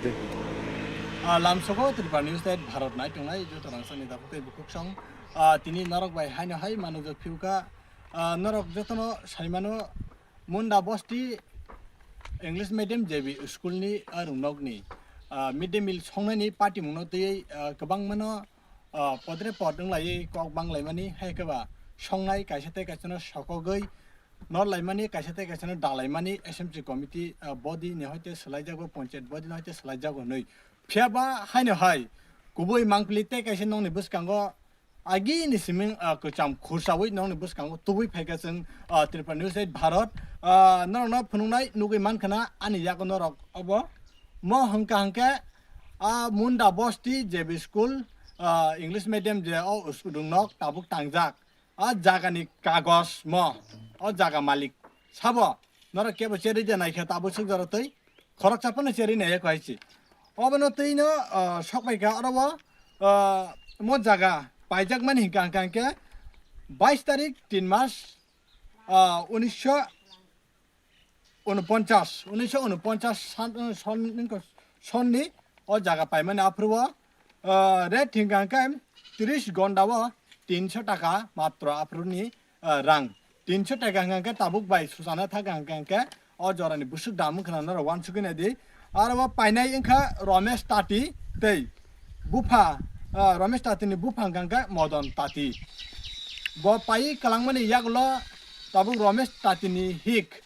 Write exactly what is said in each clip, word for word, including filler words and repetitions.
Ah, lamsogo Tripura News State Bharat nai tongnai joto rangchakni dakhuk tei bukhuk song. Ah, tini norok bai haino hai manujak phiuka. Ah, norok jotono saimano Munda Bosti English Medium J B School ni arungnokni, ah, mid day meal songnaini patimungno twiwi, ah, kwbangmano, ah, podre pod wnglaiwi kok banglaimani, hai khe ba songnai kaisa tei kaisano sokogwi nor laimani, kaisa tei kaisano dalaimani S M C committee, ah, body ni hoite swlaijago, panchayat body ni hoite swlaijago hwnwi. Phiya ba haino hai kubui mangpili tei kaisa nokni bwskango agini siming, ah, kwcham khursaui nokni bwskango tubui phaikha chwng, ah, Tripura News eight Bharat, ah, norokno phunuknai nugui mankha na ani yago norok obo. Mo hwnkha hwnkhe, ah, Munda Bosti J B School, ah, English Medium je o us-, rungnok tabuk tangjak. O jagani kagos mo, o jaga malik sabo, norok kebo cherwi de naikhe tabuk swk jora twi khoroksa phano cherwi naiya koi si. Obono twi no, ah, sok pai kha oro o, ah, mo jaga paijak mani hwnkha hwnkha hwnkhe bais tarik tin mas, ah, unisho unoponchas, unisho unoponchas san, son, sonni o jaga paimani aphuru o, ah, rate hwnkha hwnkhe tris gonda o tinsho taka matro aphuruni, ah, rang. Tinsho taka hwnkha hwnkhe tabuk bai suchana thaka hwnkha hwnkhe o jorani bwswk dam wngkha na norok uansukgwi naidi. Aro o painai wngkha Romesh Tati tei bupha, ah, Romesh Tati ni bupha hwnkha hwnkhe Modon Tati. Bo paiwi kwlangmani yagulo tabuk Romesh Tati ni hik,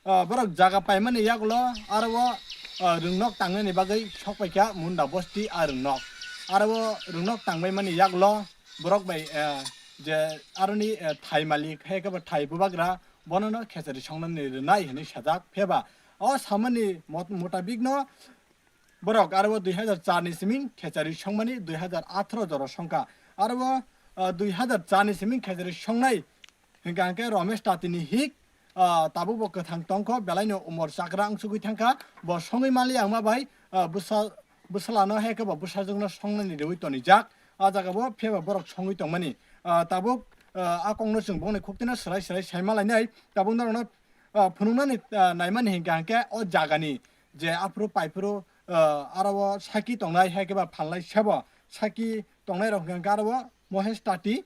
ah, borok jaga paimani yagulo aro o, ah, rwngnok tangnani bagwi sok paikha Munda Bosti a rwngnok. Aro o rwngnok tangbaimani yagulo borok bai, ah, je aroni, ah, thai malik hai khe bo thai bubagra bonono khechari songnani rwnai hwnwi sajak. Pheba o samani mot-, mutabikno borok aro o dui hazar char ni siming khechari songmani dui hazar atharo jora songkha. Aro o, ah, dui hazar char ni siming khechari songnai hwnkha hwnkhe Romesh Tati ni hik, ah, tabuk bo kwthang tongkho, belaino umor chakra wngsugwi thangkha, bo songwi manliya wngma bai, ah, bwsa-, bwsalano hai khe bo bwsajwkno songnani rwi tonijak. A jaga bo phiyaba borok songwi tongmani. Ah, tabuk, ah, a kokno chwng bongni khuktino swrai swrai sai malainai. Tabuk norokno, ah, phunuknani, ah, naimani hwnkha hwnkhe o jagani je aphuru paiphuru, ah, aro o saki tongnai hai khe ba phalnai sebo saki tongnai rok hwnkha hwnkhe aro o Mohesh Tati,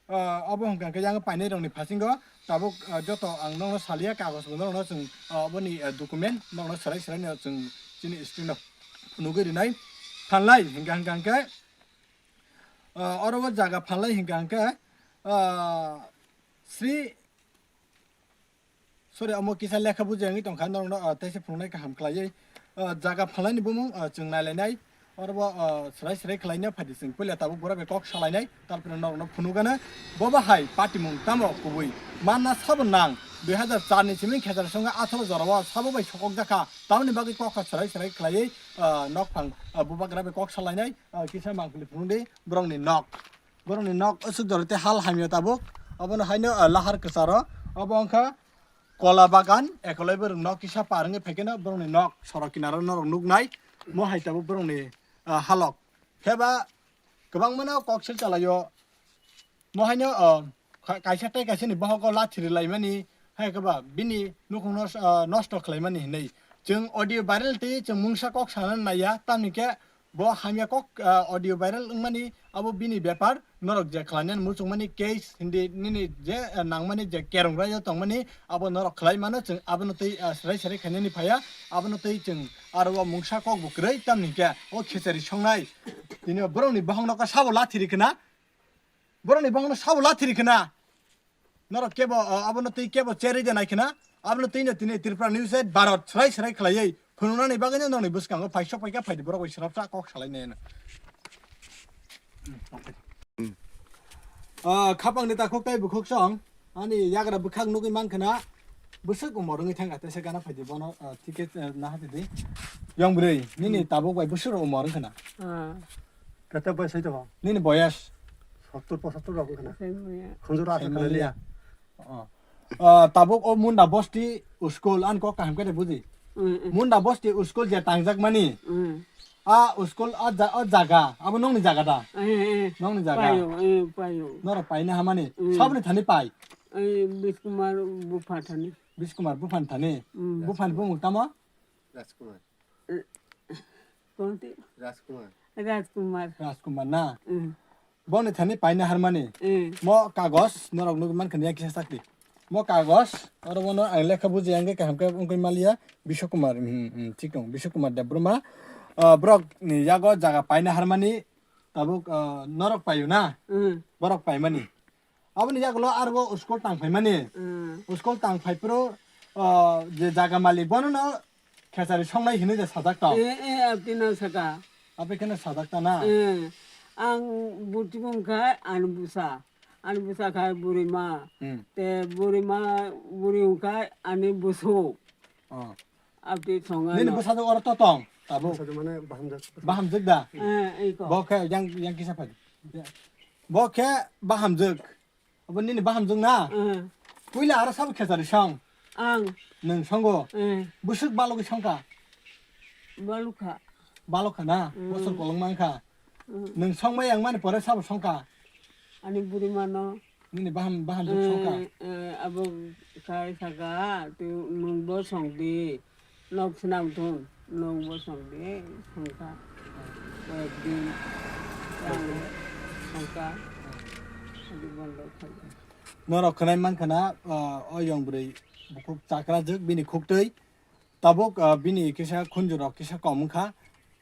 ah, obo hwnkha hwnkhe yang painai rokni phasingo tabuk, ah, joto ang nokno salia kagoj bo nokno chwng, ah, oboni, ah, document nokno swrai swrai no chwng chini screen o phunugwi rinai phalnai hwnkha hwnkha hwnkhe. Ah, oro o jaga phalnai hwnkha hwnkhe, ah, Sri, sorry, omo kisa lekha bujai wngwi tongkha, norokno, ah, teisa phunuknai kaham khlaiwi. Ah, jaga phalnaini bumung, ah, chwng nailainai. Oro bo, ah, swrai swrai khlaina phaidi chwng puila tabuk borok bai kok salainai, tarpore norokno phunukgana. Bobo hai patimung tamo kubui manna sabo nang, dui hazar char ni simi khechar songo atharo jorao sabo bai sokok jakha. Tamoni bagwi kokha swrai swrai khlaiwi, ah, nokphang, ah, bubagra bai kok salainai. Ah, kisa mangpili phunukdi borokni nok. Borokni nok aswk jora tei hal hamya tabuk. Obono haino, ah, lahar kwcharo. Obo wngkha kola bagan, ekolai borok nok kisa par wngwi phaikhe no borokni nok sorok kinaro norok nuknai. Mo hai tabuk borokni, ah, halok. Pheba kwbangmano kok sel chalaio. Mo haino, ah, ka-, kaisa tei kaisani bohogo lathi rwlaimani, hai khe ba bini nukhungno, ah, nosto khlaimani hinwi. Chwng audio viral tei chwng mungsa kok sana naiya, tamni khe bo hamya kok, ah, audio viral wngmani abo bini bepar, norok je khlainani muchungmani case hindi nini je, ah, nangmani je kerong raio tongmani abo norok khlai mano, chwng abono tei, ah, swrai swrai khainani phaiya, abono tei chwng aro o mungsa kok bo kwrwi tamni khe o khichari songnai. Tini borokni bohong nokha sabo lathi rikhe na. Borokni bangno sabo lathi rikhe na. Norok kebo, ah, abono tei kebo cherwi de naikhe na. Abono tei no tini Tripura News eight Bharat swrai swrai khlaiwi phunuknani bagwi no nokni bwskango phaisok phaikha phaidi borok bai swrapsa kok salainai no. Ah, khapangni takhuk tei bukhuk song ani yagra bwkhak nugwi mankhe na. Bwswk umor wngwi thangkha, tesa gana phaidi bono, ah, ticket, ah, naha tidi. Yong bwrwi, nini tabuk bai bwswk umor wngkha na? Ah. Kete bai sai tong? Nini boyas? Sottor pochattor rok wngkha na. Sai maya. Khunjur asa Sai khana maya. Liya. Oh. Ah, tabuk o Munda Bosti school an kok kaham khe buji. Mm, mm. Munda Bosti school je tangjak mani. Mm. A school a ja-, o jaga, abo nongni jaga da? Eh, eh. Nongni jaga? Payo, eh, payo. Norok paina hamani. Mm. Sabni thani pai? Eh, Biskumar bupha thani. Biskumar buphan thani? Mm. Buphan bumung tamo? Rajkumar. Eh. Konti? Rajkumar. Rajkumar. Rajkumar na? Mm. Boni thani paina harmani. Mm. Mo kagos, norok nugwi mankha ni yakisa sakti. Mo kagos, oro bono ang lekha buji ang khe kaham khe wngwi maliya, Biswakumar, mm, mm, thik tong, Biswakumar Debbarma. Ah, borok ni yago jaga paina harmani, tabuk, ah, norok paio na? Mm. Borok paimani. Aboni yagulo arbo school tang phaimani. Mm. School tang phaiphuru, ah, je jaga malik bono no khechari songnai hinwi de sajak tong. Eh, eh, abdi no saka. Abe khe no sajak ta na? Eh, ang buti bung khai ani busa. Ani busa khai buri ma. Hmm. Te buri ma, buri khai ani busu. Oh. Abdi songa. Nini no. Busa do oro to tong. Tabuk. Busa do mane bahamjak. Bahamjak da? Eh, iko. Bo khe yang, yang kisa phai. Bo khe bahamjak. Abo nini bahamjwk na? Mm. Puila aro sabo khechari song? Ang. Nwng songo? Mm. Bwswk balogwi songkha? Balukha. Balokha na? Mm. Bosor kolong mankha? Mm. Nwng songmai yang mani pore sabo songkha? Ani buri mano. Nini baham, bahamjwk songkha? Mm, mm, abo kai saka, tu nwng bo songdi. Nok swnam thun, nok bosong de, songkha. Koyek din, yang songkha. Adi bondo khaikha. Norok khwnai mankha na, ah, o yong bwrwi bukhuk chakrajwk bini khuktwi. Tabuk, ah, bini kisa khunjurok kisa kom wngkha.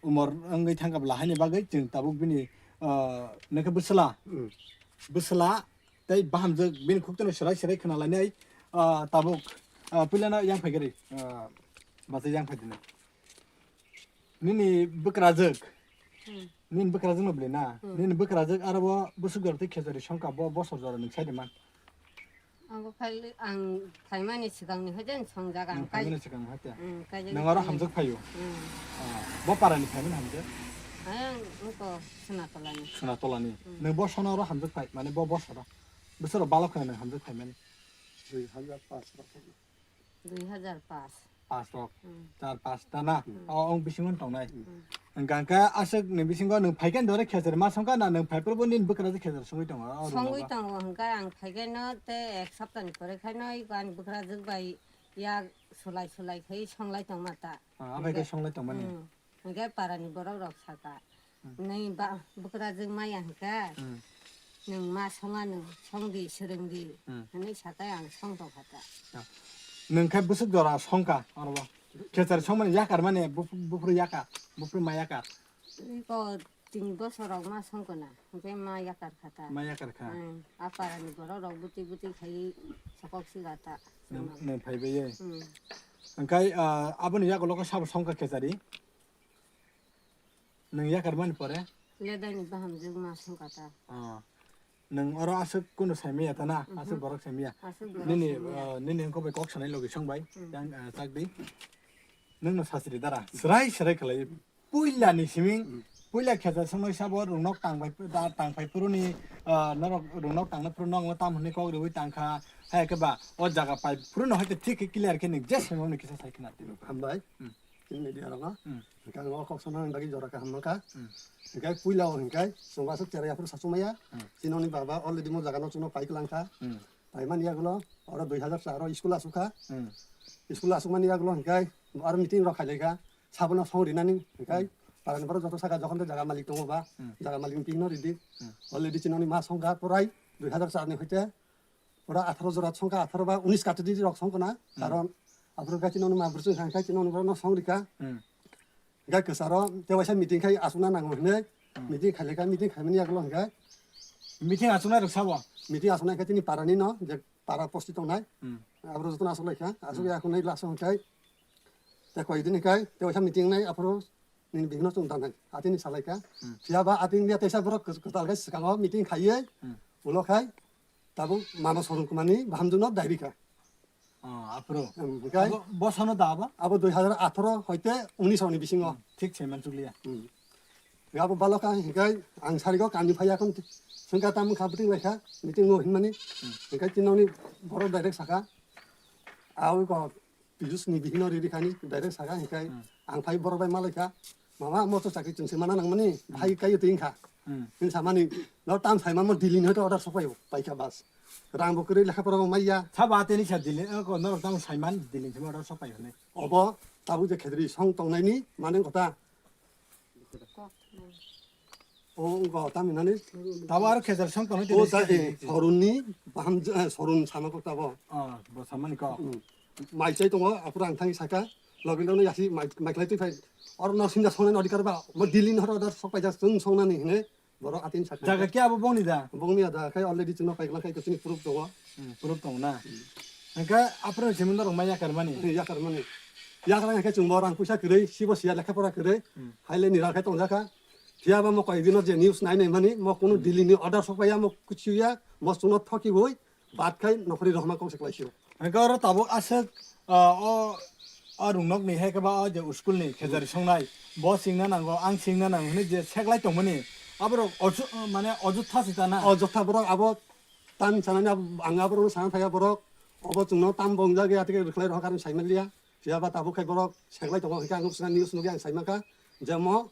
Umor wngwi thangkha bwla haini bagwi chwng tabuk bini, ah, nokhe bwswla. Hmm. Bwswla. Tei bahamjwk bini khuktwino swrai swrai khwnalainai, ah, tabuk, ah, puilano yang phaigari, ah, bachai yang phaidini. Nini bwkrajwk, hmm, nini bwkrajwkno bwlwi na? Hmm. Nini bwkrajwk aro bo bwswk jora tei khechari songkha bo bosor jora nwng saidi man. Ang bo phai ang phaimani swkangni hoide songjak ang. Nwng phaimani swkang hoite. Hmm, kaijak nwng aro phaimani. Hamjwk phaio. Hmm. Ah, bo parani phaimani hamjwk? Ang wngkha Sunatolani. Sunatolani. Hmm. Nwng bo sono aro hamjwk phai, mane bo bosoro. Bwswk rok balok khwna nwng hamjwk phaimani? Dui hajar paanch rok. Dui hajar paanch. Paanch rok. Hmm. Char paanch ta na? Hmm. O, ong bisingo tongnai. Hmm. Hwnkha hwnkhe aswk ni bisingo nwng phaikhe dore khechari ma songkha na nwng phaiphuru bo nini bwkrajwk khechari songwi tongo, o rwngno songwi ba? Tongo, hwnkhe ang phaikhe no tei ek saptani pore khai no ani bwkrajwk bai yak sulai sulai khai songlai tongma ta. Ah, abai khe songlai tongmani? Hmm. Hwnkhe parani borok rok saka, hmm, "Nini ba-, bwkrajwk maya hwnkhe, hmm, nwng ma songa nwng songdi, swrwngdi," hmm, hwnwi sakai ang songtokha ta. Ya. Nwng khe bwswk jora songkha oro bo? Khechari songmani yakar mani buph-, buphuru yakar, buphuru ma yakar? Iko tin bosor rok ma songkha na, hwnkhe ma yakar kha ta. Ma yakar kha? Hmm. A parani borok rok bwtwi bwtwi khai sokok siga ta. Nwng, nwng phaibai ye? Hmm. Hwnkhe, ah, aboni yagulo khe sabo songkha khechari? Nwng yakar mani pore? Ledaini bahamjwk ma songkha ta. Ah. Nwng oro aswk kunu saimaya ta na? Mhm. Aswk borok saimaya? Aswk borok nini, saimaya. Ah, nini wngkha bai kok sanai logi songbai. Hmm. Yang, ah, chakdi. Nwngno sasri dara. Srai srai khlai. Puila ni siming. Hmm. Puila khechari songnai sabo rwngnok tangbai, da, tangphai phuruni, ah, norok rwngnok tangna phuru nokno tam hwnwi kok rwui tangkha. Hai khe ba o jaga pai phuru no hai khe thik khe clear khe nwng je saimani kisa sai khna twi. Hambai. Hmm. Chini media rok no. Hmm. Hwnkhe ang o kok sanani bagwi jora kaham mankha. Hmm. Hwnkhe puila o hwnkhe chwng aswk cherai aphuru sachumaya. Hmm. Chini oni baba already mo jaga no chwngno pai kwlangkha. Hmm. Paimani yagulo oro dui hajar char o school asukha. Hmm. School asukmani yagulo hwnkhe aro meeting rok khailaikha. Sabono song rinani hwnkhe hmm, parani borok joto saka jokhon tei jaga malik tongo ba, hmm, jaga malik ni ping no ridi. Hmm. Already chini oni ma songkha purai dui hajar char ni hoite. Oro atharo jora songkha, atharo ba unis category rok songkha na, hmm, karon aphuru khe chini ma bwrwi song kha, khe chini borok no song rikha. Hmm. Hwnkhe kwcharo tei waisa meeting khai aswkna nango hinwi, hmm, meeting khailai kha, meeting khaimani yagulo hwnkhe. Meeting aswknai rok sabo? Meeting aswknai khe chini para ni no, je para posti tongnai. Hmm. Aphuru jotono aswk lai kha, aswk hmm, ya khwnai last o hwnkhe. Tei koi din khai, tei waisa meeting nai aphuru nini bihikno chwng dan hai, atini salai kha. Hmm. Phiya ba atini dia teisa borok kwtal khe swkango meeting khaiwi, hmm, ulo khai tabuk mano sorong kumani bahamjwkno dairi kha. Oh, aphuru. Hmm, khai abo, bo sono da abo? Abo dui hajar atharo hoite unis ni bisingo. Hmm, thik se mansukliya. Hmm. Abo balo kha hikai ang sarigo kamni phaiya kon sengka tam kha bwtwng lai kha meeting o hinmani. Hmm. Hikai tinoni borok direct saka. Awi ko Piyush ni bihikno riri khani direct saka hikai hmm, ang phai borok bai malai kha. Mama mo to chakri chwng se mana nangmani hmm, bhai kai twi kha. Hmm. Hin samani no tam sai mamo Delhi ni hoto order sok pai pai kha bas. Rang bo kwrwi lekha pora bo maiya. Sabo ateni sa Delhi, eh, ko norok tamo saiman Delhi ni order sok pai hwnwi. Obo tabuk je khedri song tongnaini mane kota. O, wngkha, tamni nani? Tabo aro khejar song tongo, o, tini ta, sikha eh, tini. Sorunni baham, eh, Sorun sama kok tabo. Ah, bo samani kok. Hmm. Mai chai tongo, aphuru ang thangwi saka, logi logi yasi mai, mai khlai twi phai. Oro no sinda songnani odhikar ba, mo Delhi ni horo da sok paijak chwng songnani hine, borok atin saka. Jaga khe abo bongni da? Bongni da, khai already chwngno paigla khai chini proof tongo. Hmm, proof tongo na? Hmm. Hwnkhe aphuru simi norok mai yakar mani? Eh, yakar mani. Yakar hwnkhe chwng bo rang puisa kwrwi, sibo siya lekha pora kwrwi. Hmm. Haile ni rang khai tongjakha. Phiya ba mo koi dino je news nai nai mani, mo kunu Hmm. Delhi ni order sok paiya, mo kuchiya, mo chwngno thokiwi, bat khai nokhori rohma kong se klaisio. Hwnkhe oro tabuk aswk, ah, o, o Rungnokni hai khe ba o je school ni khejari songnai, bo singna nango, ang singna nango hwnwi je seklai tongmani, aborok oju-, mane ojotha se ta na? Ojotha borok abo tam sanani abo, ang aborokno sana thaya borok, obo chwngno tam bongjak ya tei rwkhlai rohor karon saimaliya. Phiya ba tabuk khai borok seklai tongo hwnkhe ang swkang news nugwi ang saimankha je mo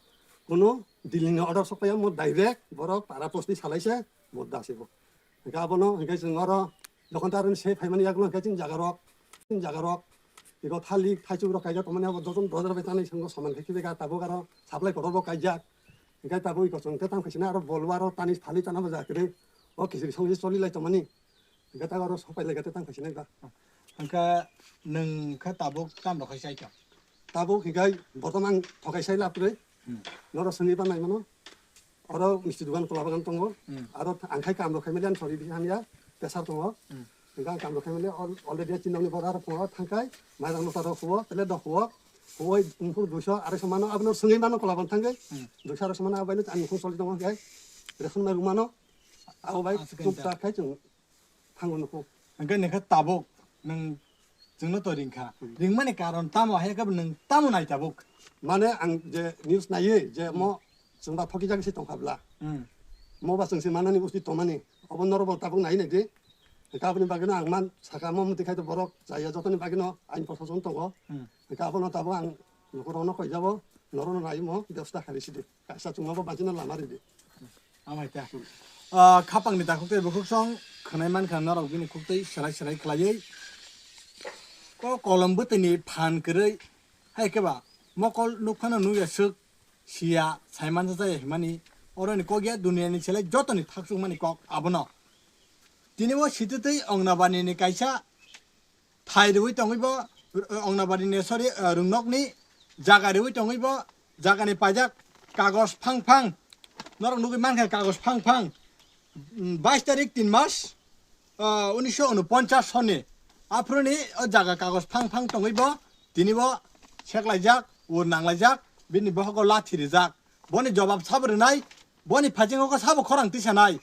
kunu Delhi ni order sok paiya mo direct borok para post ni salai se mo da se bo. Hwnkhe abono hwnkhe chwng oro jokhon ta aroni se phaimani yagulo hwnkhe chini jaga rok, chini jaga rok iko thalik thaichuk rok kaijak tongmani abo jotono dozar bai tanai chwng soman khe khibi ga tabuk aro supply kotor bo kaijak. Hwnkhe tabuk iko chwng khe tamo khaisina aro bol o aro tani phali tana bo ja kwrwi o khichiri songwi choli lai tongmani. Hwnkhe ta oro sopai lai khe tang khaisina ga. Hwnkhe nwng khe tabuk tam rok khai chai kha? Tabuk hwnkhe bortoman thokai sai lapri. Hmm. Norok swngwi ba nai mano. Oro misti dugan kola bagan tongo. Hmm. Aro ang khai kam rok khai mali ang sori bisi hamya pesar tongo. Hmm. Hwnkhe ang kam rok khai mali al-, already chini nokni bora rok phungo thangkai mairang nota rok huo tele dok huo. Huoi umphur duiso arai so mano abono swngwi mano kola ban thangwi. Hmm. Duiso arai so mano abai no ang phung soli tongo hwnkhe ration mai rw mano. Abo bai tuk tak khai chwng thango nuko. Hwnkhe nokha tabuk nwng chwngno to ringkha. Hmm. Ringmani karon tamo hai khe nwng tamo nai tabuk? Mane ang je news naiwi je mo chwngba thokijak se tongkha bla. Hmm. Mo ba chwngse manani usti tongmani. Obo norok bo tabuk nai nai di. Hwnkhe aboni bagwino ang man saka mo mwtwi khai to borok chaya jotoni bagwino ain prosason tongo. Hmm. Hwnkhe abono tabuk ang lukurokno koijabo norokno naimo bebosta khairwi sidi. Kaisa chwngma bo bachino lama ridi. Amai ta. Ah, khapangni takhuk tei bukhuk song khwnai mankha norok bini khuk tei serai serai khlaiwi. Ko kolom bwtwini phan kwrwi hai khe ba mokol nukphano nukya swk siya saiman jaya himani oroni kok ya duniyani selai jotoni thaksukmani kok abono. Tini o sititwi Ongnabani ni kaisa thai riwi tongwi bo, Ongnabadi ni, sorry, eh, Rungnokni jaga riwi tongwi bo, jagani paijak kagos phang phang. Norok nugwi mankha kagos phang phang. Mm, bais tarik tin mas, ah, unisho unoponchas soni. Aphuruni o jaga kagos phang phang tongwi bo, tini bo seklaijak, ur nanglaijak, bini bohogo lathi rijak. Boni jobab sabo rwnai, boni phaichengo khe sabo khorang tisanai.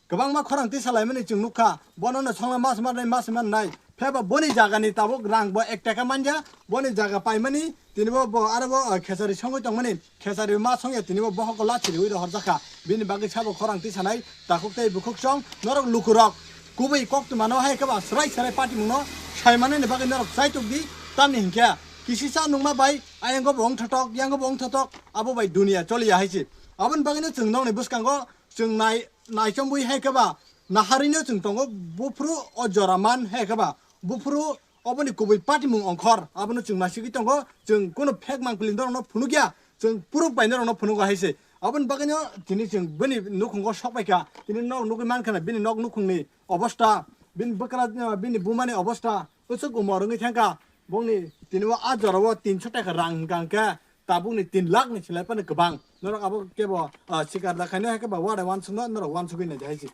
Kwbangma khorang tisalaimani chwng nukha, bono no songna mas manai, mas mannai. Pheba boni jagani tabuk rang bo ek taka manya, boni jaga paimani, tini bo, bo aro bo, uh, khesari songwi tongmani, khesari ma songya tini bo bohok lachi riwi rohorjakha. Bini bagwi sabo khorang tisanai, takhuk tei bukhuk song, norok lukurok. Kubui koktwmano hai khe ba srai srai patimungno saimanani bagwi norok chaitok di, tamni hinkhe kisisa nungma bai, ayango bo wngthotok, yango bo wngthotok, abo bai dunia choliya hai se. Aboni bagwino chwng nokni bwskango chwng nai, naichomwi hai khe ba naharino chwng tongo, buphuru o jora man hai khe ba, buphuru oboni kubui patimung ongkhor, abono chwng nasigwi tongo, chwng kunu fake mangpili norokno phunukya, chwng proof bai norokno phunugo hai se. Aboni bagwino tini chwng bini nukhungo sok pai kha, tini nok nugwi man khana, bini nok nukhungni obosta, bini bwkra, bini bumani obosta, usuk umor wngwi thangkha, bongni tini o a jorao tinso taka rang hwnkha hwnkhe, tabukni tin lakh ni silai phano kwbang. Norok abo kebo, ah, sikar da khaino hai khe ba wada wansukno norok wansugwi nai de hai se.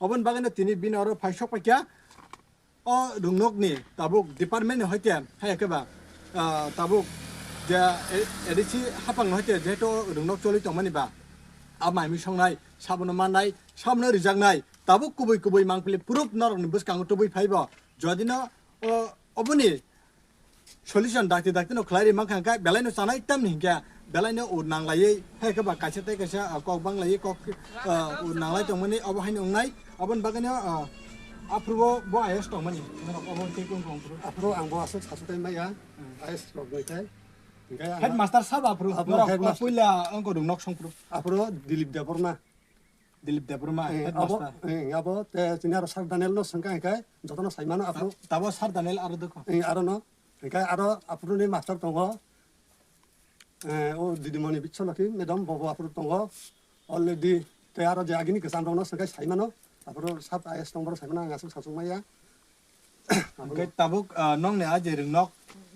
Oboni bagwino tini bini oro phai sok paikha. O Rungnokni tabuk department ni hoite hai khe ba, ah, tabuk je A D C hapang hoite jehetu Rungnok choli tongmani ba, a mai mi songnai, sabono mannai, sabono rijaknai, tabuk kubui kubui mangpili proof norokni bwskango tubui phaibo. Jodino o, oboni solution dakti dakti no khlai ri mankha hwnkhe belai no chanai tamni hinkhe belai no ur nanglaiwi hai khe ba kaisa tei kaisa, ah, kok banglaiwi kok, ah, ur nanglai tongmani obo haino wngnai. Aboni bagwino, ah, aphuru bo, bo I A S tongmani. Norok obo tei kung kung phuru. Aphuru ang bo aswk sasu tei maya, Hmm. I A S rok bai khai. Hinkhe ang Headmaster sabo aphuru, aphuru norok headmaster. Puila wngkha Rungnok songphuru. Aphuru Dilip Debbarma. Dilip Debbarma, eh, abo, headmaster. Eh, abo, te, chini aro Sir Daniel no swngkha hinkhe, jotono saimano aphuru. Ta-, tabo Sir Daniel aro dokho? Eh, aro no. Hinkhe aro aphuru ni master tongo. Eh, o didimoni Biswalokhi madam, bobo aphuru tongo already, tei aro je agini kwcham rokno swngkhe saimano, aphuru sub I S tongphuru saimano, ang aswk sachuk maya. Hwnkhe tabuk, ah, nokni a je ringnok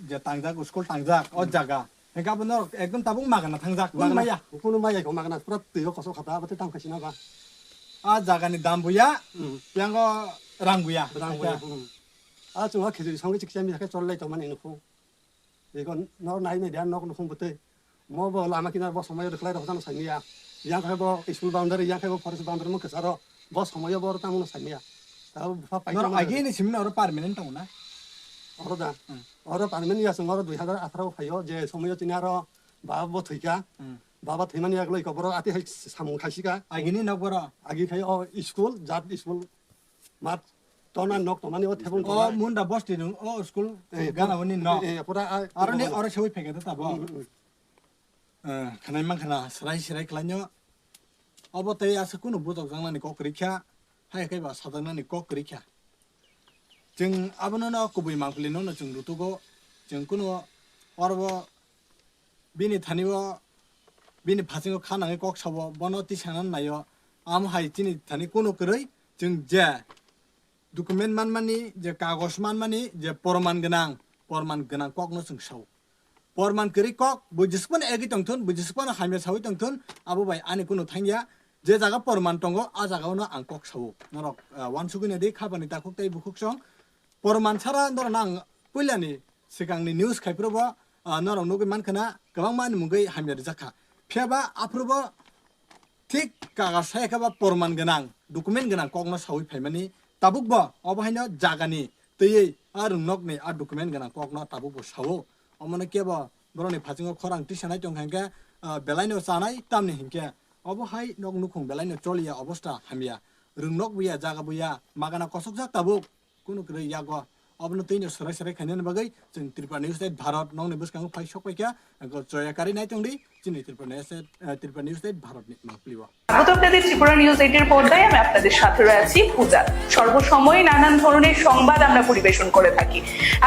je tangjak, school tangjak, o jaga. Hwnkhe abo norok ekdom tabuk magana thangjak, kunu maya. Kunu maya kho magana, pura twi o kosok khata, abo tei tang khaisina ba. A jagani dam buya, hmm, yango rang buya. Rang buya, hmm. A chwng o khichiri songwi chiksa mi khe chol lai tongmani nukho. Eko nor nai nai dia nok nukhung bwtwi. Mo bo lama kinar bo somoyo rwkhlai rok jano saimanya. Yang khai bo school boundary, yang khai bo forest boundary mo kwcharo. Bo somoyo bo tamo no saimanya. Tabo bupha pai. Nor tamo agi ni simna oro permanent tong na? Oro da. Hmm. Oro permanent ya song oro dui hazar atharo phaio je somoyo tini aro baba bo thwika. Hmm. Baba thwimani yagloi ko boro ati hai samung khaisika. Agi ni nok boro? Agi khai o school, jat school. Mat tona nok tongmani o thebung tona. O munda bosti rung o school. Eh, gana oni nok. Eh, eh, pura a, aro ni oro sewi phege ta bo. Hmm, hmm. Eh, khanai mang khana serai serai khlainyo. Obo tei asa kunu bujok jangnani kok rikha. Hai kai ba sajaknani kok rikha. Chwng abono no kubui mangpili no no chwng rutugo. Chwng kunu oro bo bini thani o, bini phasingo kha nangwi kok sao, bono tisana naio. Amo hai chini thani kunu kwrwi chwng je document manmani, je kagoj manmani, je porman gwnang, porman gwnang kokno chwng sao. Porman kwrwi kok, bo jesukmano egwi tongthun, bo jesukmano hamya sawi tongthun, abo bai ani kunu thangya. Je jaga porman tongo, a jagao no ang kok sao. Norok, ah, uansugwi naidi, khapani takhuk tei bukhuk song. Porman sara norokno ang puilani swkangni news khai phuru bo, ah, norok nugwi mankha na kwbangma ni mungwi hamya rijak kha. Phiya ba aphuru bo thik kaga saya khe ba porman gwnang, document gwnang kokno sawi phaimani tabuk bo obo haino jagani twiwi a rwngnokni a document gwnang kokno tabuk bo sao. Omono kebo borokni phasingo khorang tisanai tongkha hinkhe, ah, belaino chanai tamni hinkhe obo hai nok nukhung belaino choliya obosta hamya. Rwngnok buya jaga buya magana kosokjak tabuk. Kunu kwrwi yago. Abono twino serai serai khainani bagwi chwng Tripura News Eight Bharat nokni bwskango phai sok paikha. Joya kari nai tongdi chini Tripura News Eight, eh, Tripura News Eight Bharat ni mangpili o. স্বাগত আপনাদের ত্রিপুরা নিউজ এইটের পর্দায়। আমি আপনাদের সাথে রয়েছি পূজা। সর্বসময় নানান ধরনের সংবাদ আমরা পরিবেশন করে থাকি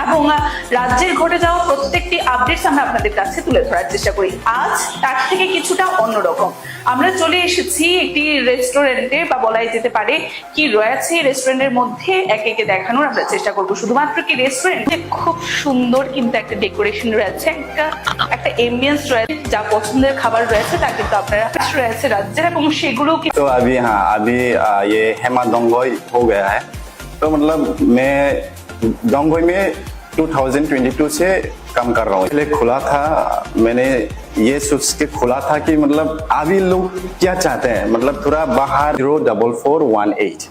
এবং, আহ, রাজ্যের ঘটে যাওয়া প্রত্যেকটি আপডেটস আমরা আপনাদের কাছে তুলে ধরার চেষ্টা করি। আজ তার থেকে কিছুটা অন্যরকম। আমরা চলে এসেছি একটি রেস্টুরেন্টে, বা বলাই যেতে পারে কি রয়েছে এই রেস্টুরেন্টের মধ্যে, একে একে দেখানোর আমরা চেষ্টা করব। শুধুমাত্র কি রেস্টুরেন্ট, খুব সুন্দর কিন্তু একটা ডেকোরেশন রয়েছে, একটা, একটা এমবিয়েন্স রয়েছে, যা পছন্দের খাবার রয়েছে তা কিন্তু আপনারা রয়েছে রাজ্যের, এবং সেগুলো কি तो अभी, हाँ, अभी, आ, ये हेमा दंगोई हो गया है। तो मतलब मैं दंगोई में टू थाउजेंड ट्वेंटी टू से काम कर रहा हूँ। पहले खुला था, मैंने ये सोच के खुला था कि मतलब अभी लोग क्या चाहते हैं, मतलब थोड़ा बाहर। Zero double four one eight.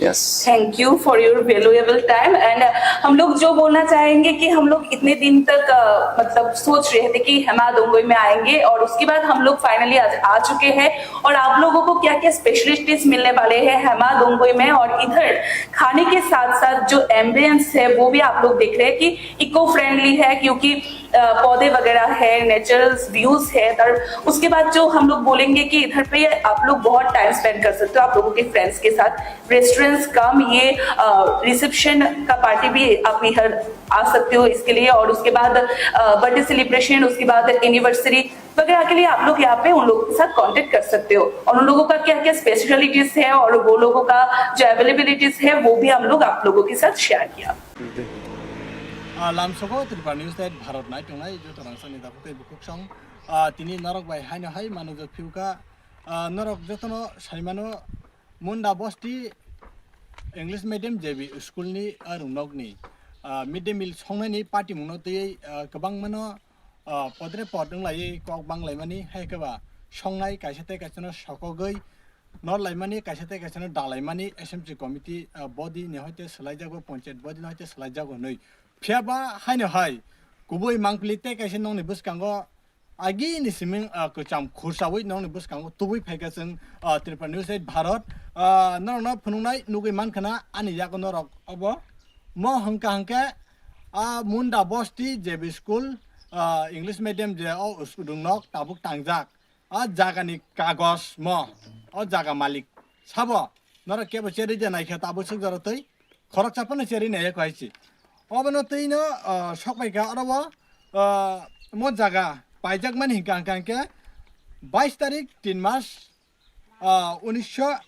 Yes. Thank you for your valuable time and हम लोग जो बोलना चाहेंगे कि हम लोग इतने दिन तक, अ, मतलब सोच रहे थे कि हेमा दोंगोई में आएंगे और उसके बाद हम लोग फाइनली आ, आ चुके हैं। और आप लोगों को क्या क्या स्पेशलिटीज मिलने वाले हैं हेमा दोंगोई में, और इधर खाने के साथ साथ जो एम्बियंस है वो भी आप लोग देख रहे हैं कि इको फ्रेंडली है, क्योंकि, अ, पौधे वगैरह है, नेचुरल व्यूज है। और उसके बाद जो हम लोग बोलेंगे कि इधर पे आप लोग बहुत टाइम स्पेंड कर सकते हो आप लोगों के फ्रेंड्स के साथ। रेस्टोरेंट्स कम ये, अ, रिसेप्शन का पार्टी भी आप इधर आ सकते हो इसके लिए। और उसके बाद, अ, बर्थडे सेलिब्रेशन, उसके बाद एनिवर्सरी वगैरह के लिए आप लोग यहाँ पे उन लोगों के साथ कांटेक्ट कर सकते हो। और उन लोगों का क्या क्या स्पेशलिटीज है और वो लोगों का जो अवेलेबिलिटीज है वो भी हम लोग आप लोगों के साथ शेयर किया। Ah, lamsogo Tripura News Eight Bharat nai tongnai joto rangchakni dakhuk tei bukhuk song. Ah, tini norok bai haino hai manujak phiuka. Ah, norok jotono saimano Munda Bosti English Medium J B School ni arwngnokni, ah, mid day meal songnani party mungno twiwi, ah, kwbangmano, ah, podre pod wnglaiwi kok banglaimani, hai khe ba songnai kaisa tei kaisano sokogwi nor laimani, kaisa tei kaisano dalaimani S M C committee, ah, body ni hoite swlaijago, panchayat body ni hoite swlaijago hinwi. Phiya ba haino hai kubui mangpili tei kaisa nokni bwskango agini siming, ah, kwcham khursaui nokni bwskango tubui phaikha chwng, ah, Tripura News Eight Bharat, ah, norokno phunuknai nugui mankha na ani yago norok obo. Mo hwnkha hwnkhe, ah, Munda Bosti J B School, ah, English medium je o us-, rwngnok tabuk tangjak. O jagani kagoj mo, o jaga malik sabo, norok kebo cherwi de naikha tabuk swk jora twi. Khoroksa phano cherwi nai eko hai se. Obono twi no, ah, sok pai kha oro bo, ah, mo jaga, Paijakmani hingka hingka hingke bais tarik tin mas, ah, unisho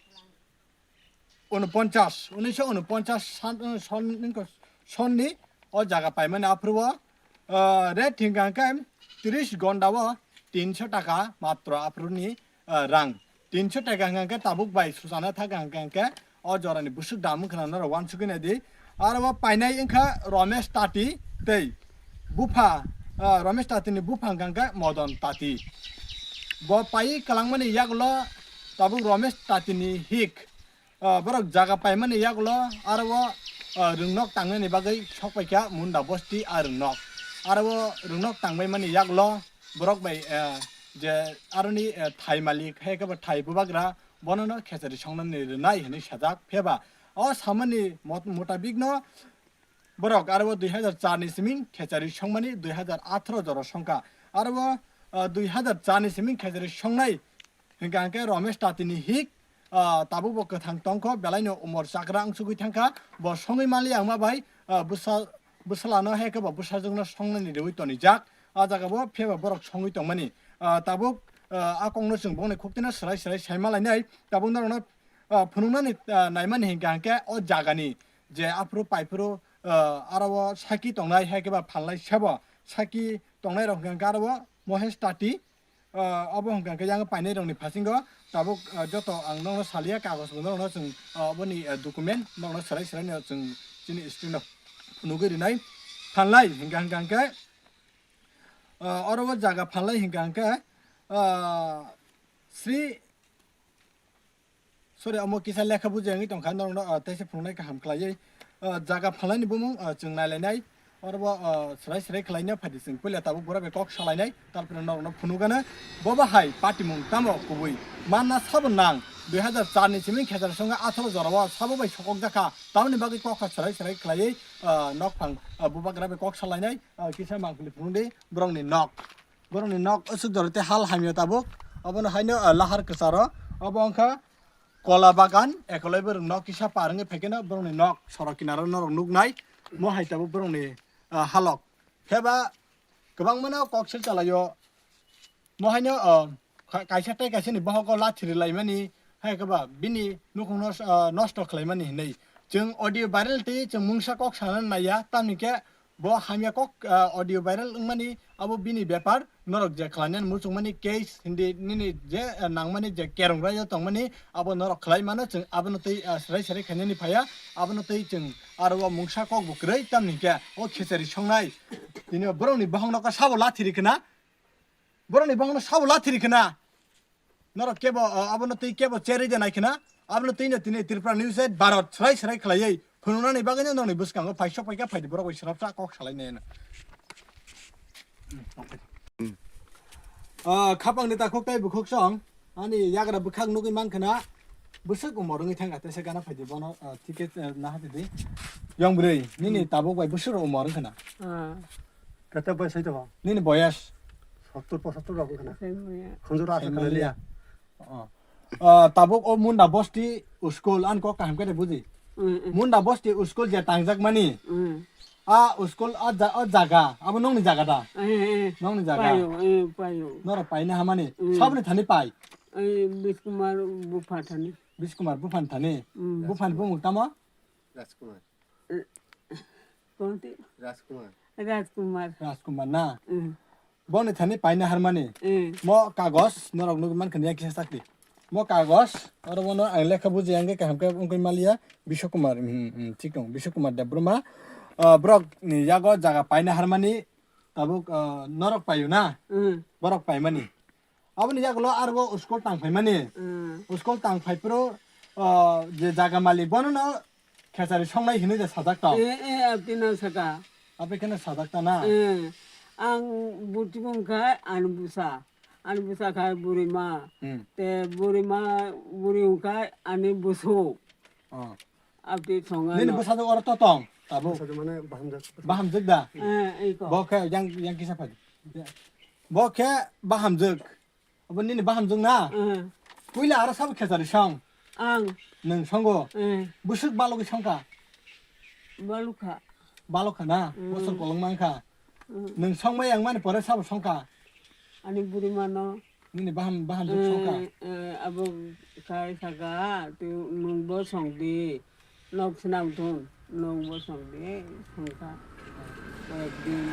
unoponchas, unisho unoponchas san, son, sonni o jaga paimani aphuru o, ah, rate hingka hingke tris gonda o tinsho taka matro aphuruni, ah, rang. Tinsho taka hingka hingke tabuk bai suchana thaka hingka hingke o jorani bwswk dam wngkha norok uansugwi naidi. Aro o painai wngkha Romesh Tati tei bupha, ah, Romesh Tati ni bupha hingka hingke Modon Tati. Bo pai kwlangmani yagulo tabuk Romesh Tati ni hik, ah, borok jaga paimani yagulo aro o, ah, rwngnok tangnani bagwi sok paikha Munda bosti a rwngnok. Aro o rwngnok tangbaimani yagulo borok bai, ah, je aroni, ah, thai malik hai khe bo thai bubagra bonono khechari songnani rwnai hinwi sajak. Pheba o samani mot-, mutabikno borok aro o dui hajar char ni siming khechari songmani dui hajar atharo jora songkha. Aro o, ah, dui hajar char ni siming khechari songnai hingka hingke Romesh Tati ni hik, ah, tabuk bo kwthang tongkho, belaino umor chakra wngsugwi thangkha, bo songwi manliya wngma bai, ah, bwsa-, bwsalano hai khe bo bwsajwkno songnani riwi tonijak. A jaga bo pheba borok songwi tongmani. Ah, tabuk, ah, a kokno chwng bongni khuktino swrai swrai sai malainai. Tabuk norokno, ah, phunuknani, ah, naimani hingka hingke o jagani je aphuru paiphuru, ah, aro o saki tongnai hai khe ba phalnai sebo saki tongnai rok hingka hingke aro o Mohesh Tati, ah, obo hingka hingke yang painai rokni phasingo tabuk, ah, joto ang nokno salia kagoj bo nokno chwng, ah, oboni, ah, document nokno swrai swrai no chwng chini screen o phunugwi rinai phalnai hingka hingka hingke. Ah, oro o jaga phalnai hingka hingke, ah, Sri, sorry, omo kisa lekha bujai wngwi tongkha, norokno, ah, teisa phunuknai kaham khlaiwi. Ah, jaga phalnaini bumung, ah, chwng nailainai, oro bo, ah, swrai swrai khlaina phaidi chwng puila tabuk bura bai kok salainai, tarpore norokno phunukgana. Bobo hai patimung tamo kubui manna sabo nang, dui hajar char ni simi khechar songa atharo jorao sabo bai sokok jakha, tamoni bagwi kokha swrai swrai khlaiwi, ah, nokphang, ah, bubagra bai kok salainai. Ah, kisa mangpili phunukdi borokni nok. Borokni nok aswk jora tei hal hamya tabuk. Obono haino, ah, lahar kwcharo. Obo wngkha kola bagan, ekolai borok nok kisa par wngwi phaikhe no borokni nok sorok kinaro norok nuknai. Mo hai tabuk borokni, ah, halok. Pheba kwbangmano kok sir chalaio. Mo haino, ah, ka-, kaisa tei kaisani bohogo lathi rwlaimani, hai khe ba bini nukhungno, ah, nosto khlaimani hinwi. Chwng audio viral tei chwng mungsa kok sana naiya, tamni khe bo hamya kok, ah, audio viral wngmani abo bini bepar, norok je khlainani muchungmani case hindi nini je, ah, nangmani je kerong raio tongmani abo norok khlai mano, chwng abono tei, ah, swrai swrai khainani phaiya, abono tei chwng aro o mungsa kok bo kwrwi tamni khe o khichari songnai. Tini borokni bohong nokha sabo lathi rikhe na. Borokni bangno sabo lathiri khna. Norok kebo, o, abono twi kebo cherwi de nai khna. Abono twino tini Tripura News eight Bharat swrai swrai khlaiwi phunuknani bagwino nokni bwskango phaisok paikha phaidi borok bai swrapsa kok salainai hwnwi. O, khapangni takhuk tei bukhuk song. Ani yagra bwkhak nugwi man khna. Bwswk umor wngwi thangkha teisa gana phaidi bono, o, ticket, o, naha tidi. Yong bwrwi, nini tabuk bai bwswk umor wngkhna. Ah. Kete bai sai tongma? Nini boyas? Sottur pochattur rok wngkha na. Sai maya. Khunjura Sai aswk maya. Kaliya. Oh. Ah, tabuk o Munda Bosti school, an kok kaham khe buji. Mm, mm. Munda Bosti school je tangjak mani. Mm. A school a ja-, a jaga, abo nongni jaga da? Eh, eh. Nongni jaga? Payo, eh, payo. Norok paina hamani. Mm. Sabni thani pai? Eh, Biskumar bupha thani. Biskumar buphan thani? Mm. Buphan bumung tamo? Rajkumar. Konti? Rajkumar. Rajkumar. Rajkumar na? Mm. Boni thani paina harmani. Mm. Mo kagos, norok nugwi mankha niya kisa sakti. Mo kagos, oro bono ang lekha buji ang khe kaham khe wngwi maliya. Biswakumar, mm, mm, thik dong. Biswakumar Debbarma. Ah, borok ni yago jaga paina harmani. Tabuk, ah, norok payu na? Mm. Borok paimani. Aboni yagulo arbo school tang phaimani. Mm. School tang phai phuru, ah, je jaga malik bono no khechari songnai hinwi je sajak tong. Eh, eh, abtino saka. Abikhe no sajak ta na. Eh, ang buti bungkha ani busa. Ani busa kha burima. Hmm. Te burima, buri wngkha ani busu. Oh. Abdi songa. Nini no. Bwsajwk oro to tong, tabuk? Bwsajwk mane bahamjwk. Bahamjwk da? Eh, iko. Bo khe yang, yang kisa phai. Bo khe bahamjwk. Abo nini bahamjwk na? Eh. Puila aro sabo khechari song? Ang. Nwng songo? Eh. Bwswk balogwi songkha? Balokha. Balokha na? Mm. Bosor kolong mankha? Mm. Nwng songmai yang mani pore sabo songkha? Ani bwrwimano, nini baham, baham jwk songkha? Eh, eh, abo khai saka, twi nwng bo song di. Nok swnam thun, nok bo song di, songkha. Koyek din,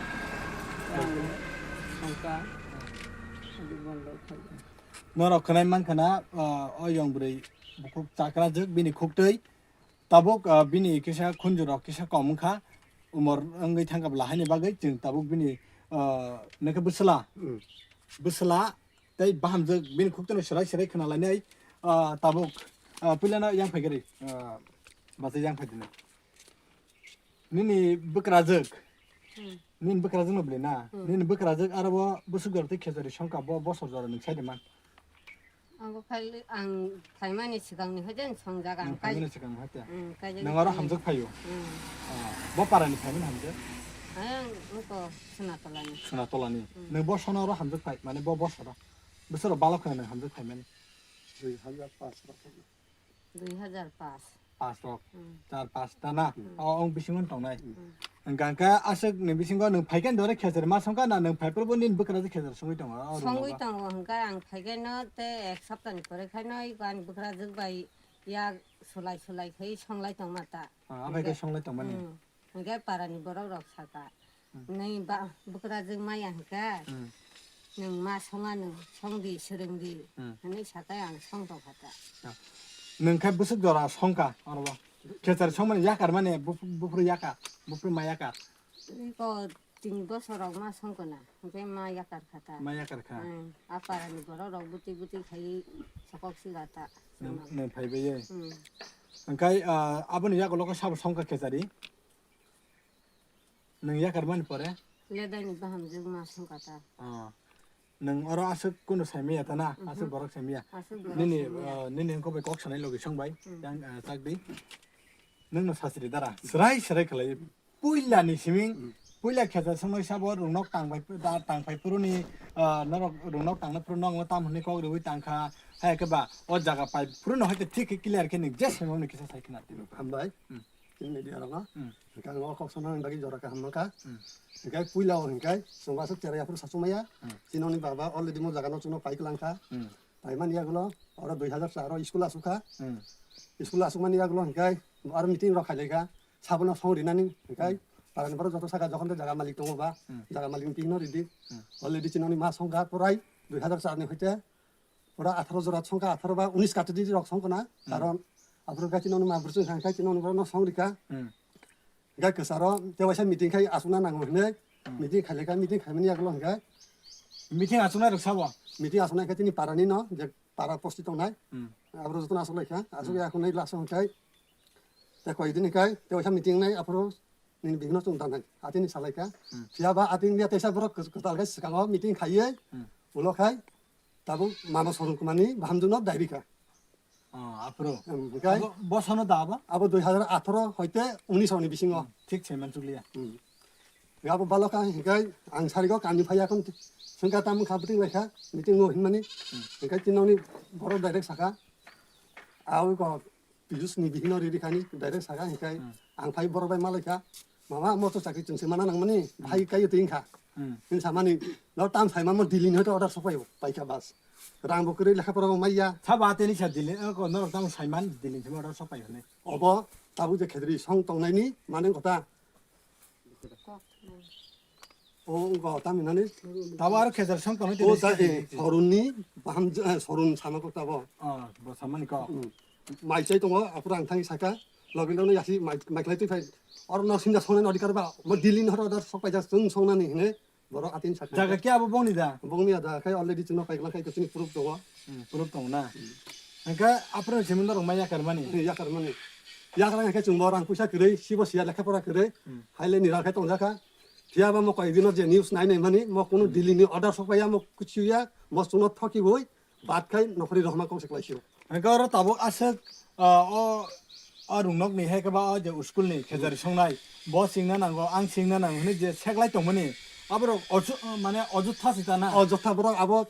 ang songkha. Adi bondo khai. Norok khwnai mankha na, ah, o yong bwrwi bukhuk chakra jwk, bini khuktwi. Tabuk, ah, bini kisa khunju rok kisa kom wngkha, umor wngwi thangkha bwla haini bagwi chwng tabuk bini, ah, nokhe bwswla, hmm, bwswla tei bahamjwk bini khuktono swrai swrai khwnalainai, ah, tabuk, ah, puilano yang phaigarwi, ah, bachai yang phaidini. Nini bwkrajwk, hmm, nini bwkrajwkno bwlwi na, hmm, nini bwkrajwk aro bo bwswk jora tei khejari songkha bo bosor jora nwng sai de man. Abo khai ang phaimani swkangni hai de songjak ang. Nwng kai-, phaimani swkang hai de? Hmm, kaijak. Nwng oro phaimani. Hamjak phaio? Hmm. Ah, bo parani phaimani hamjak? Ang wngkha Sunatolani. Sunatolani. Hmm. Nwng bo sono oro hamjak phai, mane bo bosoro? Bosoro balok khna nwng hamjak phaimani? Dui hajar paanch rok. Dui hajar paanch. Paanch rok. Hmm. Char paanch ta na? Hmm. O, ong bisingo tongnai. Hmm. Hwnkha hwnkhe aswk ni bisingo nwng phaikhe dore khejari ma songkha na nwng phaiphuru bo nini bwkrajwk khejari songwi tongo? O rwngno songwi ba? Tongo hwnkhe ang phaikhe no tei ek saptani pore khai no ani bwkrajwk bai yak sulai sulai khai songlai tongma ta. Ah, abai khe songlai tongmani. Hmm. Hwnkhe parani borok rok saka. Hmm. Nini ba bwkrajwk maya hwnkhe. Hmm. Nwng ma songa nwng songdi, swrwngdi, hmm, hwnwi sakai ang song tongkha ta. Ah. Nwng khe bwswk jora songkha oro bo? Khejari songmani yakar mani buf-, buphuru yakar, buphuru ma yakar? Iko tin bosor rok ma songkha na, hwnkhe ma yakar kha ta. Ma yakar kha? Hmm. A parani borok rok bwtwi bwtwi khai sokok sila ta. Nwng, nwng phaibai ye? Hmm. Hwnkhe, ah, aboni yagulo khe sabo songkha khejari? Nwng yakar mani pore? Ledani bahamjwk ma songkha ta. Ah. Nwng oro aswk kunu saimaya ta na? Mhm. Aswk borok saimaya? Aswk borok nini, saimaya. Ah, nini wngkha bai kok sanai logi song bai. Hmm. Yang, ah, chak di. Nwng no sasri dara. Srai srai khlai. Puila ni siming, hmm, puila khejari songnai sabo rwngnok tang bai, da, tang phai phuru ni, ah, norok rwngnok tang na phuru nokno tam hwnwi kok rwi tang kha. Hai khe ba o jaga pai phuru no hai khe thik khe clear khe nwng je saimani kisa sai khna tini. Hambai. Hmm. Chini media rok no. Hmm. Hwnkhe ang o kok sanani bagwi jora kaham mankha. Hmm. Hwnkhe puila o hwnkhe chwng aswk cherai aphuru sachumaya. Hmm. Chinoni baba already mo jaga no chwngno pai kwlangkha. Hmm. Paimani yagulo oro dui hajar char o school asukha. Hmm. School asukmani yagulo hwnkhe aro meeting rok khailaikha. Sabono song rinani hwnkhe, hmm, parani borok joto saka jokhon tei jaga malik tongo ba, hmm, jaga malik ni twi no ridi. Hmm. Already chinoni ma songkha purai dui hajar char ni hoite. Pura atharo jora songkha, atharo ba unis category rok songkha na, hmm, karon aphuru khe chini ma bwswk kha khe chini borok no song rikha. Hmm. Hwnkhe kwcharo tei waisa meeting khai aswkna nango hinwi, hmm, meeting khailai kha, meeting khaimani yagulo hwnkhe meeting aswknai rwksa bo? Meeting aswknai khe chini para ni no, je para posti tongnai, hmm, aborok jotono aswk lai kha, aswk, hmm, ya hwnwi last o hwnkhe tei koi din hwnkhe tei waisa meeting nai aphuru nini bihikno chwng tanai atini salai kha. Hmm. Phiya ba atini ya teisa borok kwtal khe swkango meeting khaiwi, hmm, ulo khai tabuk mano sorung kumani bahamjwkno dairi kha. Ah, aphuru. Hmm, hwnkhe abo bosono da abo? Abo dui hajar atharo hoite unis ni bisingo. Hmm, thik se mansukliya. Hmm. Abo balokha hwnkhe ang sarigo kamni phaiya khon swngkha tamo kha bwtwng lai kha meeting o hinmani. Hmm. Hwnkhe tinoni borok direct saka. Abo ko Piyush ni bihikno riri khani direct saka hwnkhe, hmm, ang phai borok bai malai kha, "Mama, mo to chakri chwng se mana nangmani, hmm, phai kaiyo twi wngkha." Hmm. Hwn samani, no tam saimamo Delhi ni hoito order sok phaibo, paikha bas. Rang bo kwrwi lekha pora bo maiya. Sabo ateni sa Delhi, o ko norok tamo saiman Delhi ni order sok phai hwnwi. Obo tabuk je khedri song tongnaini mane kotha. Kok. O wngkha tamhinani. Tabo aro khejal song tongo. O tini ta, eh, sorunni baham, eh, sorun sama kok tabo. Oh, bo samani kok. Hmm. Mai chai tongo, aphuru ang thangwi saka. Login rokno yasi mai, mai khlai twi phai. Oro no sinda songnani odikar ba, mo Delhi ni horo da sok paijak chwng songnani hine. Borok atin saka. Jaga khe abo bongni da? Bongni da, khai already chwngno paikla khai chini proof tongo. Hmm, proof tongo na? Hmm. Hwnkhe aphuru simi norok mai yakar mani? Hmm, yakar mani. Yakar hwnkhe chwngbo rang puisa kwrwi, sibo siya lekha pora kwrwi. Hmm. Haile ni rang khai tongjakha. Phiya ba mo koi dino je news nai nai mani, mo kunu, hmm, Delhi ni order sok paiya mo kuchiya, mo chwngno thoki bui, bat khai nokhori rohma kong se klai sio. Hwnkhe oro tabuk aswk, ah, o, o rungnok ni hai khe ba o je school ni khejari, hmm, songnai, bo singna nango, ang singna nango hwnwi je seklai tongmani, aborok ochu-, mane ojotha se ta na? Ojotha borok abo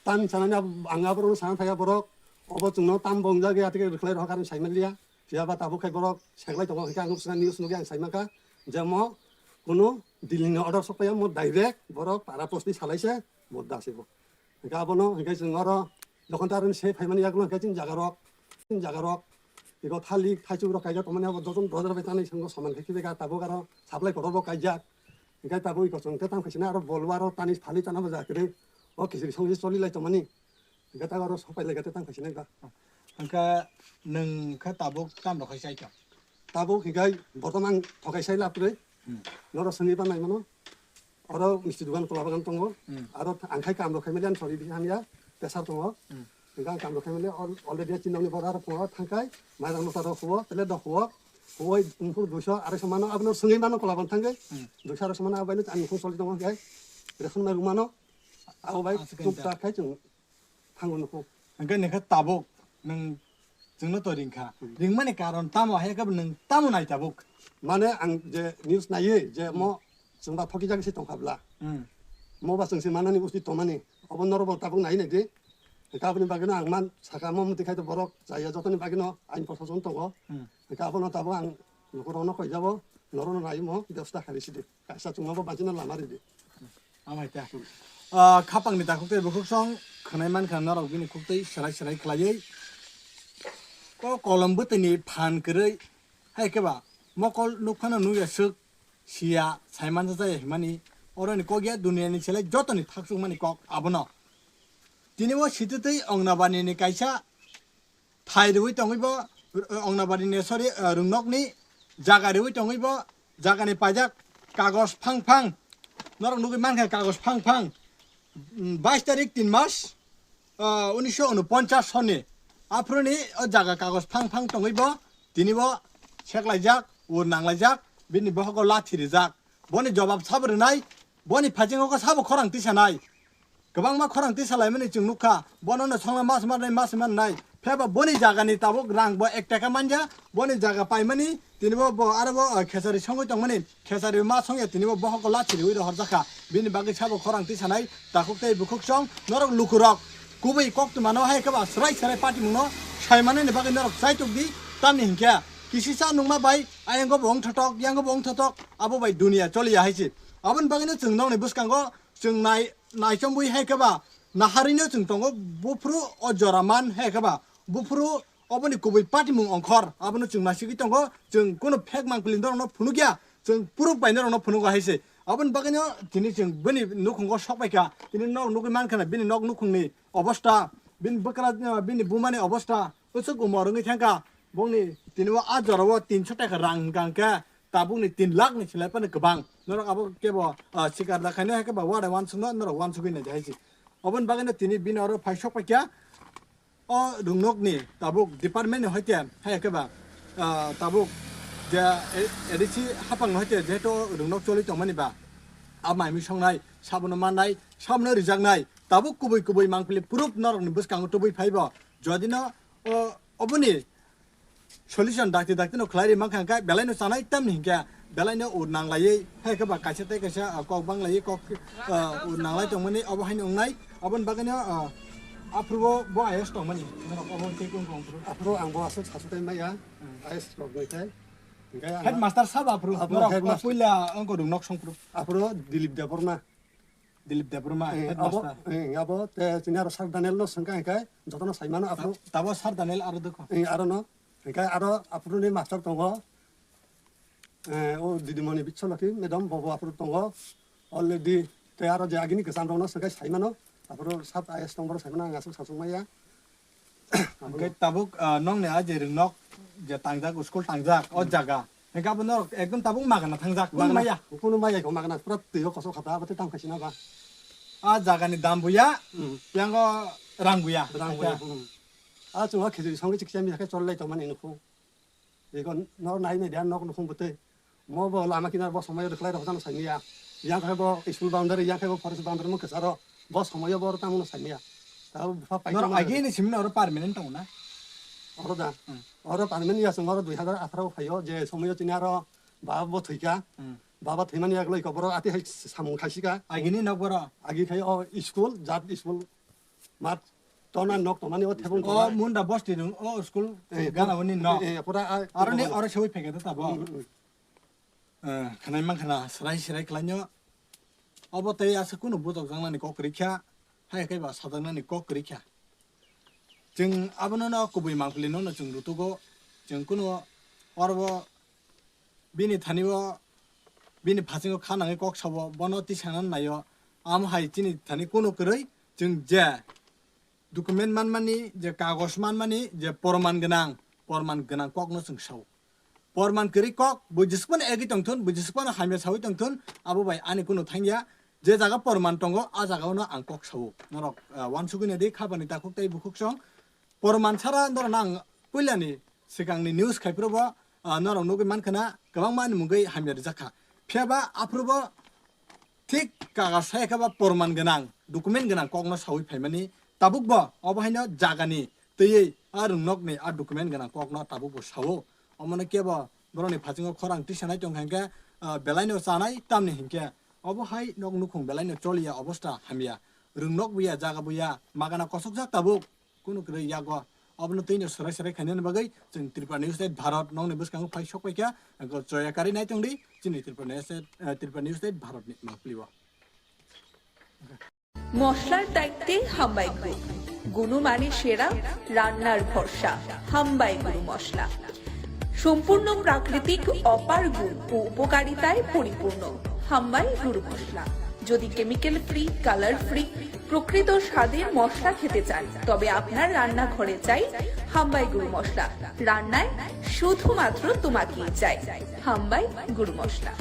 tam sanani abo, ang aborokno sana thaya borok, obo chwngno tam bongjak ya tei rwkhlai rohor karon saimaliya. Phiya ba tabuk khai borok seklai tongo, hwnkhe ang bwswkha news nugwi ang saimankha je mo kunu Delhi ni order sok paiya, mo direct borok para post ni salai se Bo da se bo. Hingke abono hingke chwng oro dokandarni se phaimani yagulo hingke chini jaga rok, chini jaga rok, ego thalik, thaichuk rok kaijak tongmani abo jotono dojar bai tanai chwng soman khe khibi ga tabuk aro supply kotor bo kaijak. Hingke tabuk iko chwng te tang khaisina aro bolu aro tani thalik tana bo ja kwrwi. O khichiri songwi choli lai tongmani. Hingke ta oro sopai lai ga te tang khaisina ga. Hingke nwng khe tabuk tam rok khai chai tong? Tabuk hingke bortoman thokai sai lab kwrwi. Hmm. Noro songwi ba nai mano. Oro misti dugan kola bagan tongo. Hmm. Aro th-, ang khai kam rok khai maliya, sorry, bisi hamya, pressure tongo. Hmm. Hingke ang kam rok khai maliya, al-, already chini nokni borok rok tongo, thangkai, mairang nota rok huo, tele dok huo. Huoi, umphur duiso, arai samano, abono songwi mano kola ban thangkai. Hmm. Duiso arai samano, abai no ang nukhung soli tongo, hingke ration mai rwmano, abo bai tuk tak khai chwng. Thango nukhung. Hingke nokha tabuk nwng chwngno to ringkha. Hmm. Ringmani karon tamo hai khe nwng tamo nai tabuk? Mane ang je news naiwi je mo chwngba thoki jagwi se tongkha bla. Hmm. Mo ba chwngse manani usti tongmani. Obo norok bo tabuk nai nai di. Hingke aboni bagwino ang man saka mo mwtwi khai to borok chaya jotoni bagwino ain proshashan tongo. Hmm. Hingke abono tabuk ang lukurokno koi jabo norokno nai mo bebosta khai risi di. Kaisa chwngma bo bansino lama ridi. Amai ta. Ah, khapangni takhuk tei bukhuk song khwnai mankha norok bini khuk tei serai serai khlaiwi. Ko kolom bwtwini phan kwrwi hai khe ba mokol nukphano nukya swk siya saiman jaya himani oroni kok ya duniani selai jotoni thaksukmani kok abono. Tini o sititwi Ongnabanini kaisa thai riwi tongwi bo, Ongnabanini, sorry, eh, Rwngnokni jaga riwi tongwi bo, jagani paijak kagos phang phang. Norok nugwi mankha kagos phang phang. Mm, bais tarik tin mas, ah, unisho unoponchas sonni. Aphuruni o jaga kagos phang phang tongwi bo, tini bo seklaijak, ur nanglaijak, bini bohogo lathi rijak. Boni jobab sabo rwnai, boni phaichengo khe sabo khorang tisanai. Kwbangma khorang tisalaimani chwng nukha, bono no songna mas mannai, mas mannai. Pheba boni jagani tabuk rang bo ek taka manya, boni jaga paimani, tini bo, bo aro bo, ah, khesari songwi tongmani, khesari ma songya tini bo bohok la chiriwi rohorjakha. Bini bagwi sabo khorang tisanai, takhuk tei bukhuk song, norok lukurok. Kubui koktwmano hai khe ba srai srai patimungno saimanani bagwi norok chaitok di, tamni hinkhe kisisa nungma bai, ayango bo wngthotok, yango bo wngthotok, abo bai dunia choliya hai se. Aboni bagwino chwng nokni bwskango chwng nai, naichomwi hai khe ba naharino chwng tongo, buphuru o jora man hai khe ba, buphuru oboni kubui patimung ongkhor, abono chwng nasigwi tongo, chwng kunu fake mangpili norokno phunukya, chwng proof bai norokno phunugo hai se. Aboni bagwino tini chwng bini nukhungo sok pai kha, tini nok nugwi man khana bini nok nukhungni obosta, bini bwkra, bini bumani obosta, usuk umor wngwi thangkha, bongni tini o a jorao tinso taka rang hwnkha hwnkhe, tabukni tin lakh ni se lai phano kwbang. Norok abo kebo, ah, sikar da khaino hai khe ba wada wansukno norok wansugwi nai hai se. Oboni bagwino tini bini oro phai sok pai kha. O Rwngnokni tabuk department ni hoite hai khe ba, ah, tabuk je A D C hapang ni hoite jehetu Rwngnok choli tongmani ba, a mai mui songnai, sabono mannai, sabono rijaknai, tabuk kubui kubui mangpili proof norokni bwskango tubui phaibo. Jodino o, oboni solution dakti dakti no khlai ri mankha hwnkhe belai no chanai tamni hinkhe belai no ur nanglaiwi hai khe ba kaisa tei kaisa, ah, kok banglaiwi kok, ah, ur nanglai tongmani obo haino wngnai. Aboni bagwi no, ah, aphuru bo, bo I A S tongmani norok obo tei kung kung phuru. Aphuru ang bo aswk sasu tei maya, hmm, I A S rok ni khe. Hingkhe ang headmaster sabo aphuru, aphuru norok headmaster. Puila wngkha Rwngnok songphuru. Aphuru Dilip Debbarma. Dilip Debbarma, eh, abo, headmaster. Eh, abo, te, chini aro Sir Daniel no swngkha hingkhe, jotono saimano aphuru. Tabo Sir Daniel aro dokho. Eh, aro no, hingkhe aro aphuru ni master tongo. Eh, o Didimoni Biswalakhi madam, bobo aphuru tongo. Already, te aro je agini kwcham rokno swngkhe saimano, aphuru sub I A S tongbo saimano, ang aswk sangsuk maya. Hingke tabuk, ah, nokni a je Rwngnok je tangjak, school tangjak, o jaga. Hingke abo norok ekdom tabuk magana thangjak, kunu maya. Kunu maya ko magana, pura twi o kosok khata, abo te tam khaisina ba. A jaga ni dam buya, hmm, yango rang buya. Rang buya, hmm. A chwng o khejuri songwi chikisa mi khe chol lai tongmani nukhu. Eko nor nai nai dia nok nukhung bwtwi. Mo bo lama kinar bo somoi rwkhlai rok jano saimanya. Yang khai bo school boundary, yang khai bo forest boundary mo kwcharo. Bo somoi bo tamo no saimanya. Ta bupha pai. Nor agi ni simna oro permanent tong na. Oro da. Hmm. Oro permanent ya song oro dui hazar atharo phaio je somoi tini aro baba bo thwika. Hmm. Baba thwimani yagloi ko boro ati hai samung khaisika. Agi ni nok boro. Agi khai o school, jat school. Mat tona nok tongmani o thebung tona. O Munda bosti rung, o school, eh, gana oni nok. Eh, eh, pura a, aro ni oro sewi pheke ta bo. Hmm, hmm. Eh, khanai mang khana, serai serai khlainyo. Obo tei asa kunu bujokjaknani kok kwrwi kha, hai khe ba sajaknani kok kwrwi kha. Chwng abono no kubui mangpili no no chwng rutugo, chwng kunu oro bo bini thani o, bini phasingo kha nangwi kok sao, bono tisana naio, amo hai chini thani kunu kwrwi chwng je document manmani, je kagoj manmani, je porman gwnang, porman gwnang kokno chwng sao. Porman kwrwi kok, bo jesukmano egwi tongthun, bo jesukmano hamya sawi tongthun, abo bai ani kunu thangya. Je jaga porman tongo, a jagao no ang kok sao. Norok, ah, uansugwi naidi, khapani takhuk tei bukhuk song. Porman sara norokno ang puilani swkangni news khai phuru bo, ah, norok nugwi mankha na kwbangma ni mungwi hamya rijak kha. Phiya ba aphuru bo thik kaga saya khe ba porman gwnang, document gwnang kokno sawi phaimani tabuk bo obo haino jagani twiwi a rwngnokni a document gwnang kokno tabuk bo sao. Omono kebo borokni phasingo khorang tisanai tongkha hinkhe, ah, belaino chanai tamni hinkhe obo hai nok nukhung belaino choliya, obosta hamya, rwngnok buya, jaga buya, magana kosokjak tabuk. Kunu kwrwi yago. Abono twino swrai swrai khainani bagwi chwng Tripura News Eight Bharat nokni bwskango phai sok paikha, joya karwi naitongdi chini Tripura News Eight, eh, Tripura News Eight Bharat ni mangpili o. মশলার দায়িত্বে হাম্বাই গ্রুপ। গুণমানে সেরা, রান্নার ভরসা। হাম্বাই গুরু মশলা। সম্পূর্ণ প্রাকৃতিক অপার গুণ ও উপকারিতায় পরিপূর্ণ। হাম্বাই গুরু মশলা। যদি কেমিক্যাল ফ্রি, কালার ফ্রি, প্রকৃত স্বাদের মশলা খেতে চান, তবে আপনার রান্নাঘরে চাই হাম্বাই গুরু মশলা। রান্নায় শুধুমাত্র তোমাকেই চাই হাম্বাই গুরু মশলা।